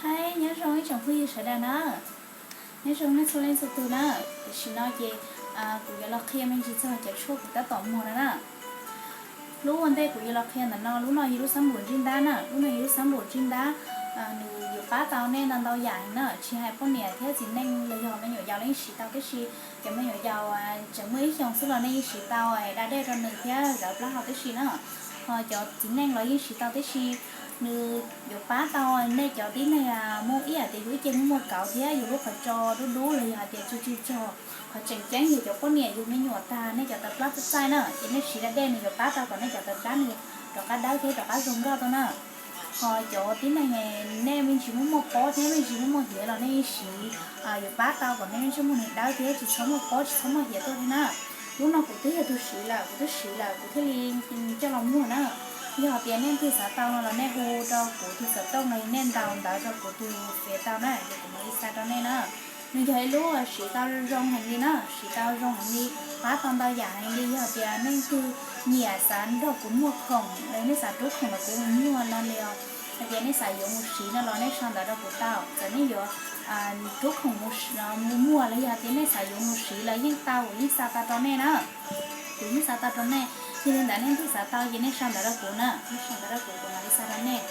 Hais nyob zoo ib tsoom phooj ywg sawv daws na, nyob zoo nej txhua leej txhua tus na. Tam sim no ces kuv yuav los qhia me ntsis txog cov tshuaj kuv tab tom muag no na. Lub ua ntej kuv yuav los qhia ntawm no, lub no yog lub xab npum ntsij ntab na, lub no yog lub xab npum ntsij ntab. Nws yuav pab tau nej ntau ntau yam heev na, tsis hais poj niam thiab txiv neej los yog me nyuam yaus los yeej siv tau tib si. Cov me nyuam yaus tseem muaj ib xyoos xwb los nej yeej siv tau, da dej rau nws thiab zov plaub hau tib si na. Ho cov txiv neej los yeej siv tau tib si. Nws yuav pab tau nej cov tib neeg muaj ib yam tias yus ib ce muaj muaj kauv thiab yus lub qhov tso dub dub los yog hais tias tsw tsw tsog. Qhov tseem ceeb yog cov poj niam yug me nyuam tag nej cov tawv plab txaij txaij na, ces nej siv da dej nws yuav pab tau kom nej cov tawv plab nws rov qab dawb thiab rov qab zoo nkauj tau na. Ho cov tib neeg nej me ntsis muaj muaj pob thiab me ntsis muaj muaj hiav los nej siv yuav pab tau kom nej ntsej muag nws dawb thiab tsis txhob muaj pob tsis txhob muaj hiav tuaj thiab na. Lub no kuv twb yog tus siv lawm, kuv twb siv lawm kuv thiaj li coj los muag na. Yog tias nej leej twg xav tau no los nej hu rau kuv tus xov tooj los nej ntaus ntawv rau kuv tus fev tau na, ces kuv mam li xa rau nej na. Nws yog ib lub siv tau zoo heev li na, siv tau zoo heev li, pab tau ntau yam heev li. Yog tias nej leej twg nyiam xav nrog kuv muag khoom, nej xav rub khoom los kuv muag no li os, hais tias nej xav yuav mus siv no los nej sau ntawv rau kuv tau. Txawm nej yuav rub khoom mus muag los yog tias nej xav yuav mus siv los yeej tau, kuv yeej xa tau rau nej na. Kuv yeej xa tau rau nej. Yog li ntawd nej leej twg xav tau ces nej sau ntawv rau kuv na, nej sau ntawv rau kuv, kuv mam li xa rau nej.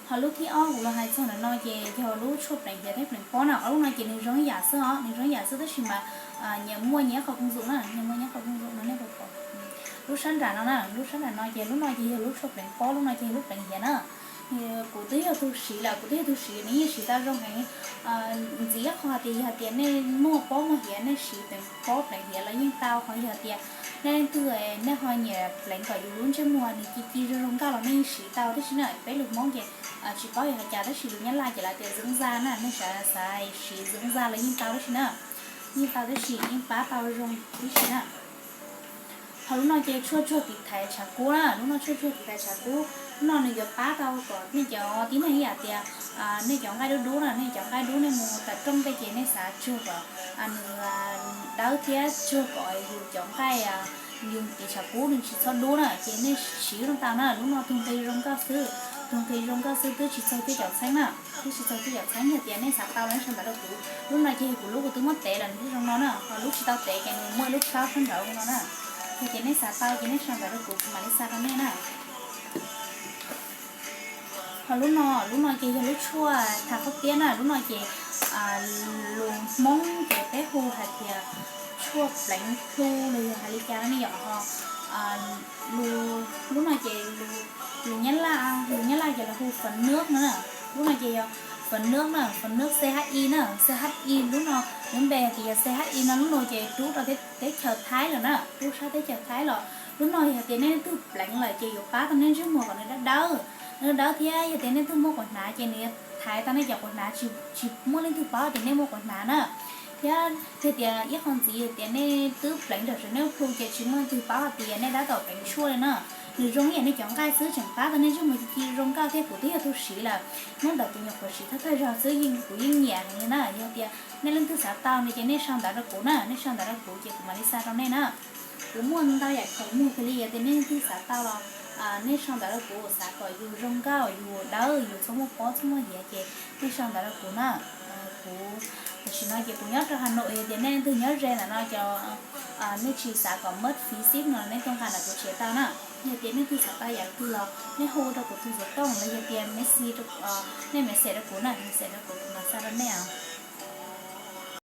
Ho lub thib ob kuv los hais txog ntawm no ces yog lub tshuaj pleev hiav thiab pleev pob na. Ob lub no ces nws zoo ib yam xwb os, nws zoo ib yam xwb tab sis mas nyias muaj nyias qhov koom zoom na, nyias muaj nyias qhov koom zoom no nej puas pom. Lub sab nram no na, lub sab nram no ces lub no ces yog lub tshuaj pleev pob, lub no ces yog lub pleev hiav na. Kuv twb yog tus siv lawm, kuv twb yog tus siv, nws yeej siv tau zoo heev. Ntxiv ib qho tias yog tias nej muaj pob muaj hiav nej siv pleev pob pleev hiav los yeej tau. Ho yog tias nej leej twg nej ho nyiam pleev kom yus lub ntsej muag nws ci ci zoo zoo nkauj los nej yeej siv tau tib si na. Peb lus Hmoob ces tsis paub yog hais cas tab sis lus Nyab Laj ces lawv tias dưỡng da na, nej xav xav siv dưỡng da los yeej tau tib si na. Yeej tau tib si, yeej pab tau zoo tib si na. Ho lub no ces tshuaj tsuag tiv thaiv tshav kub na, lub no tshuaj tsuag tiv thaiv tshav kub. Lub no nws yuav pab tau kom nej cov tib neeg ib yam tias nej cov nqaij dub dub na, nej cov nqaij dub nej mus tawm rooj tej ces nej xav tsuag kom nws dawb thiab tsuag kom yus cov nqaij, yus tiv tshav kub nws tsis txhob dub na, ces nej siv lub no tau na. Lub no tus nqi zoo nkauj xwb, tus nqi zoo nkauj xwb, twb tsis txaug cuaj caum txheeb na, twb tsis txaug cuaj caum txheeb. Yog tias nej xav tau los nej sau ntawv rau kuv. Lub no ces yog kuv lub kuv twb muab tev lawm nws thiaj zoo no na, ho lub tsis tau tev ces nws muaj ib lub plaub sab nraud no na. Yog tias nej xav tau ces nej sau ntawv rau kuv, kuv mam li xa rau nej na. Ho lub no, lub no ces yog lub tshuaj thav qhob piab na, lub no ces lus Hmoob ces peb hu hais tias tshuaj pleev plhu los yog hais li cas no ne yom. Ho lub no ces lus Nyab Laj, lus Nyab Laj ces lawv hu phấn nước no na. Lub no ces yog phấn nước na, phấn nước C H I na, C H I lub no, lub npe hais tias yog C H I no, lub no ces rub rau teb chaws Thaib lawm na, rub sab teb chaws Thaib los. Lub no yog tias nej leej twg pleev lawm ces yuav pab tau nej ntsej muag kom nws dawb dawb, nws dawb thiab yog tias nej leej twg muaj quas hnav ces nws yuav thaiv tau nej cov quas hnav, tsis muaj leej twg paub tias nej muaj quas hnav na. Thiab yog tias ib qho ntxiv tias nej twb pleev ram saum nej lub plhu ces tsis muaj leej twg paub hais tias nej tab tom pleev tshuaj li na. Nws zoo ib yam nej cov nqaij xwb, tseem pab tau nej ntsej muag ci ci zoo nkauj thiab. Kuv twb yog tus siv lawm, nyob ntawm tus nyuam qhuav siv thawj thawj zaug xwb, yeej kuv yeej nyiam heev li na. Yog tias nej leej twg xav tau no ces nej sau ntawv rau kuv na, nej sau ntawv rau kuv ces kuv mam li xa rau nej na. Kuv muaj ntau yam khoom muag kawg li, yog tias nej leej twg xav tau los nej sau ntawv rau kuv, xav kom yus zoo nkauj, yus dawb, yus txhob muaj pob txhob muaj hiav ces nej sau ntawv rau kuv na. Kuv, tam sim no ces kuv nyob rau Hà Nội, yog tias nej leej twg nyob ze ntawm no ces nej tsis xav kom mất phí ship no nej tuaj nqa ntawm kuv tsev tau na. Yog tias nej twg xav tau yam twg los nej hu rau kuv tus xov tooj los yog tias message, nej message rau kuv na, message rau kuv, kuv mam xa rau nej.